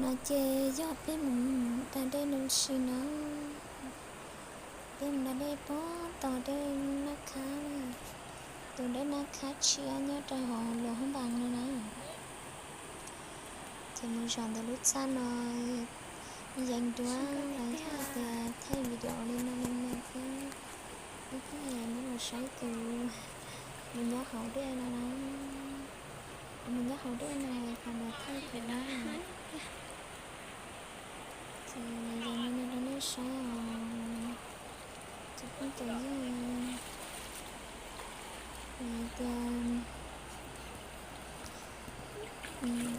No ces yog peb mus da dej no ua si na. Peb mus da dej puag tom dej Nab Khab na. Tus dej Nab Khab tshiab nyob rau hauv Luas Hoob Npas no na. Ces mus zaum ntawm lub txaj no yees dua los yog tias thaij video li no li no thiab. Ib pliag nej los saib tus mus nyob hauv dej no na. Tus mus nyob hauv dej no qhov mus thaij tus na. Ces yog li no rau nej saib os. Cov phooj cov ywg, vim tias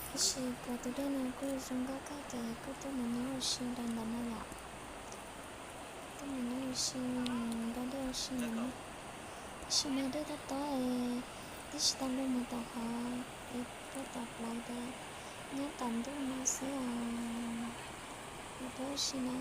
tab sis pom tus dej no kuj zoo nkauj kawg ces kuj tuaj mus nyob ua si rau ntawm no yom. Tuaj mus nyob ua si, da dej ua si ntawm no. Tab sis mas dej tob tob es twb tsis tau luag mus tom qhov es rau tom plawv tas, nyob tom ntug no xwb os. Mus rau ua si na.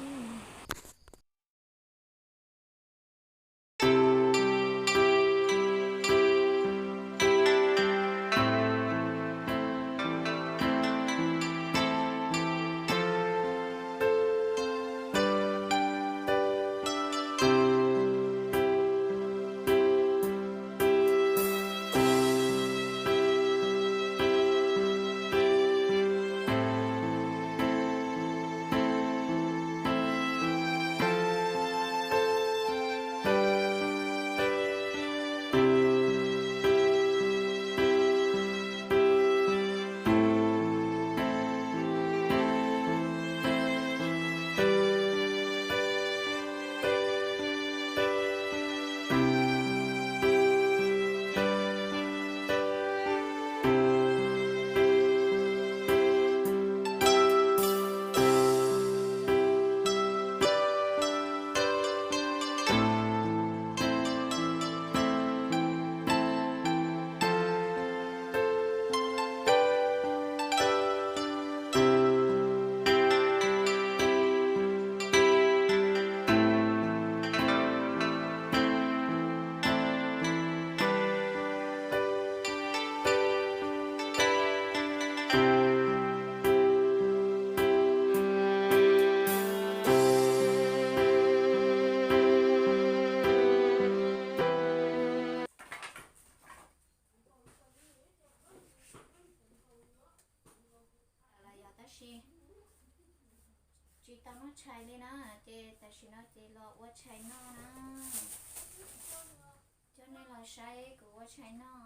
Los yog tab sis tsis tau noj tshais li na, ces tam sim no ces los ua tshais noj na. Coj nej los saib kuv ua tshais noj.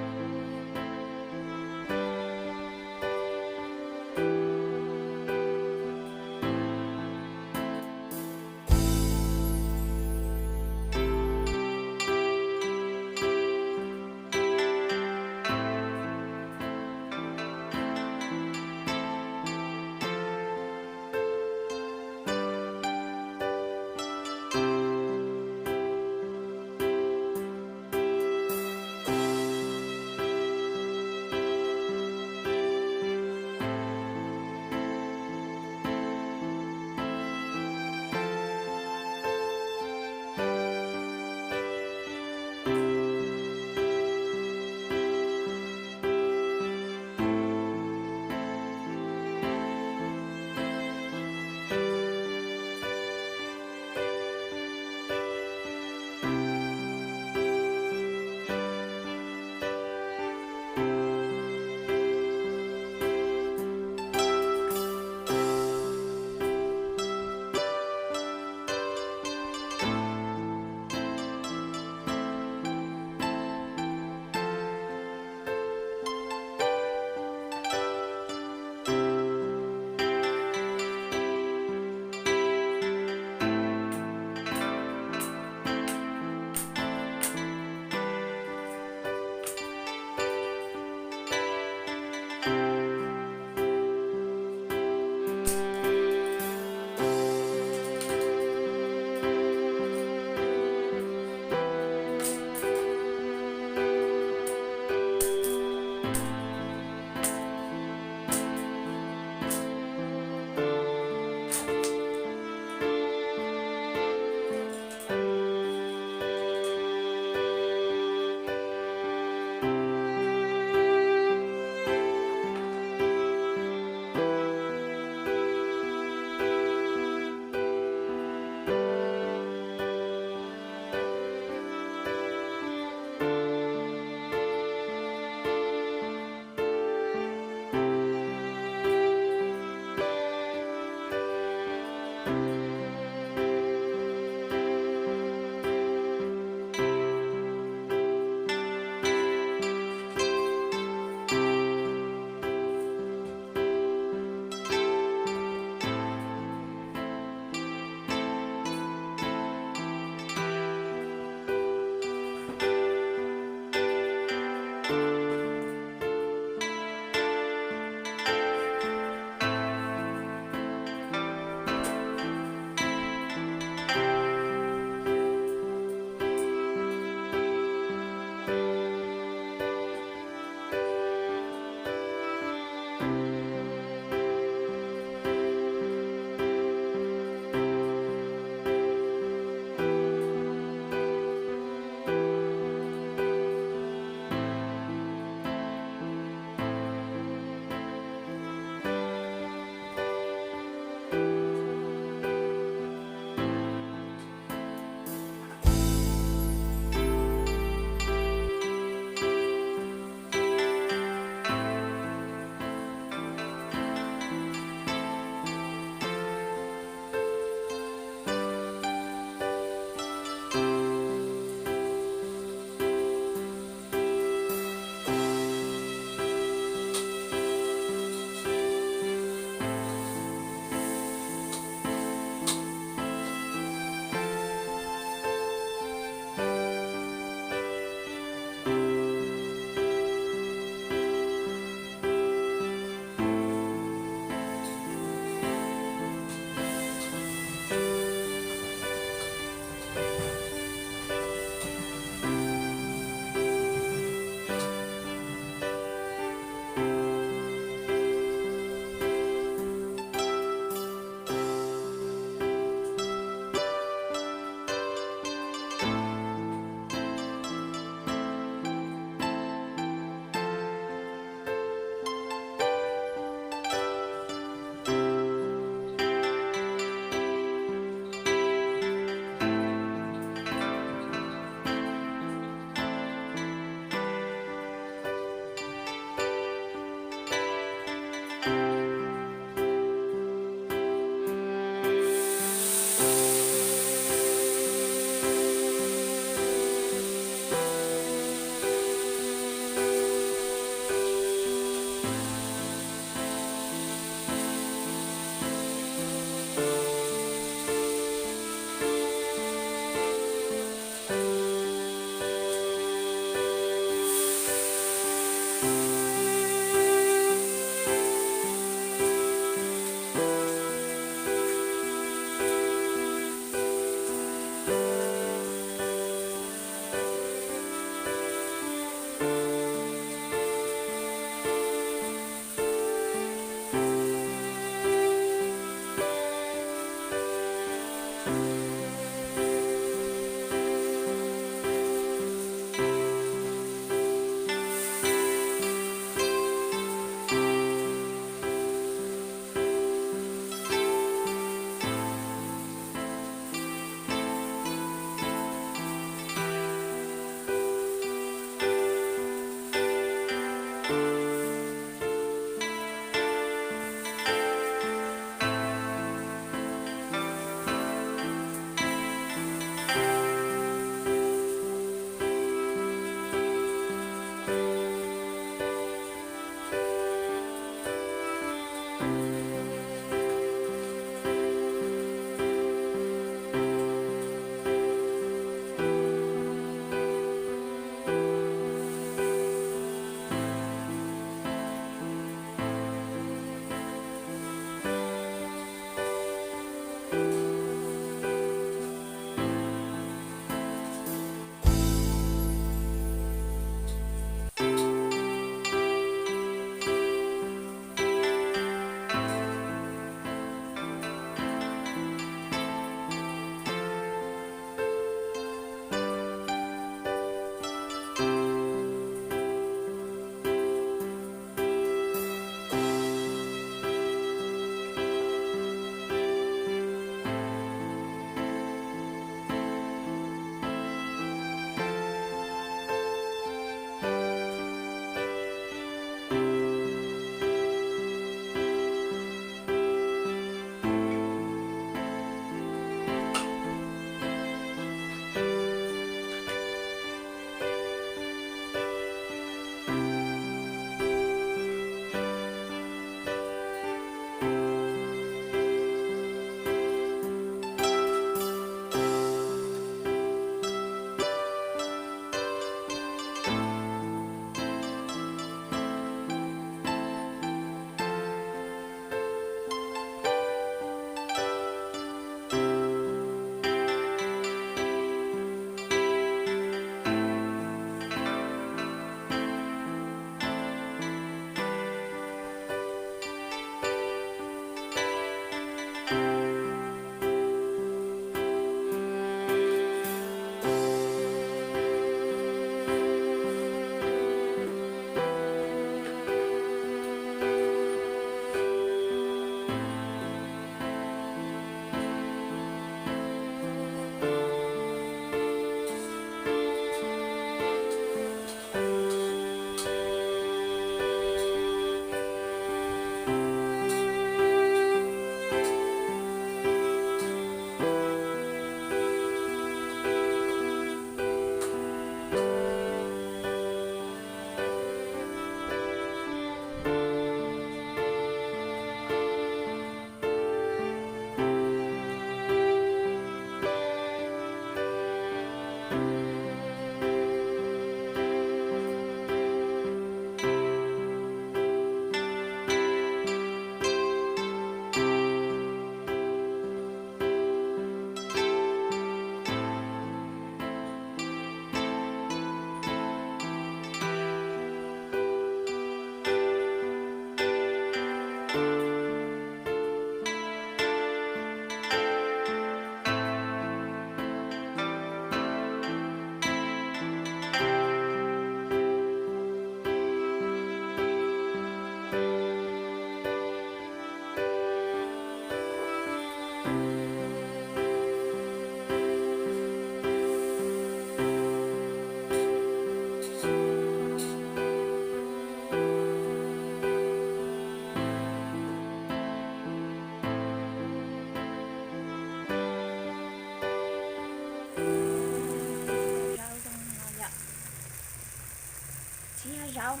Zaub,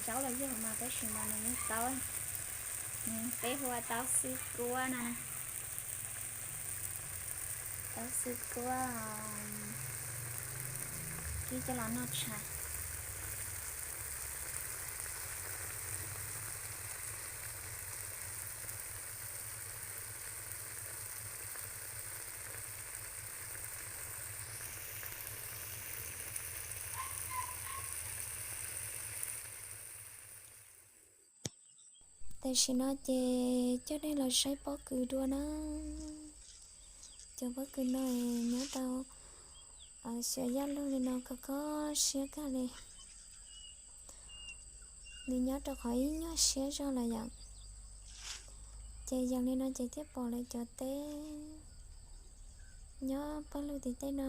zaub los yog mas tab sis mas nws yog taub, peb hu ua taub xwb kuab no na. Taub xwb kuab, kib coj los noj tshais. Tam sim no ces coj nej los saib pob kws dua na. Cov pob kws no nyob tau xyuas yaj lug li no kho kho siab kawg li. Nws nyob rau qhov ib nyuag siab zog lawm yom. Ces yees li no ces thiaj pom lawv cov teb nyob pawg lug tim tej no,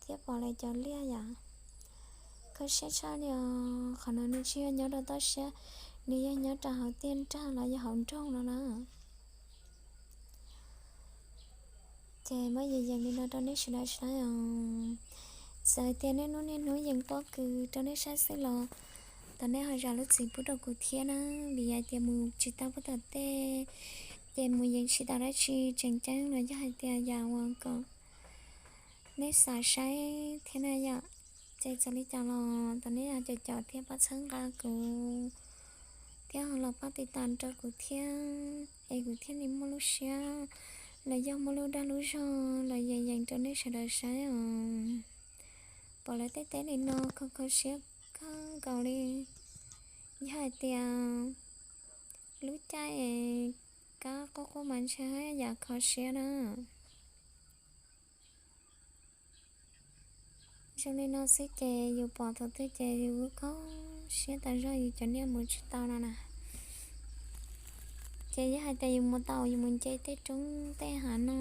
thiab pom lawv cov liaj yom. Kho siab tshaj li os, qhov no nws tsis yog nyob rau toj siab, nws yog nyob rau hauv tiaj nrag los yog hauv nroog no na. Ces muab yees yees li no rau nej sawv daws saib os. Txawm tias nej hnub niaj hnub yees pob kws rau nej saib xwb los thov nej ho zam lub txim pub rau kuv thiab na, vim hais tias mus tsis tau puag tom tej, ces mus yees tsis tau dab tsi tseem ceeb los yog hais tias yam uas kom nej xav saib thiab na yom. Ces txawm li cas los thov nej ho caum caum thiab pab txhawb nqa kuv thiab ho los pab tiv tas rau kuv thiab, es kuv thiaj li muaj lub siab los yog muaj lub dag lub zog los yees yees rau nej sawv daws saib os. Pom lawv tej teb li no kho kho siab kawg nkaus li. Yog hais tias lub caij es kab quaj quaj mas ntshe haj yam kho siab na. Zoo li no xwb ces yus pom thaum twg ces yus kuj kho siab tas zog yus cov niaj mus tsis tau no na. Ces yog hais tias yus mus tau yus mus nce tej roob tej hav no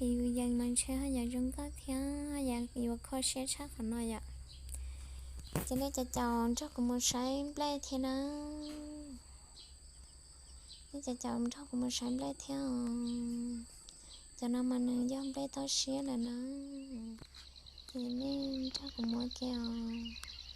es yus yees mas ntshe haj yam zoo nkauj thiab haj yam yuav kho siab tshaj qhov no yom. Ces nej caum caum nrog kuv mus saib nplej thiab na. Nej caum caum nrog kuv mus saib nplej thiab os. Cov no mas nws yog nplej toj siab lawm na. Ces nej nrog kuv mus ua ke os.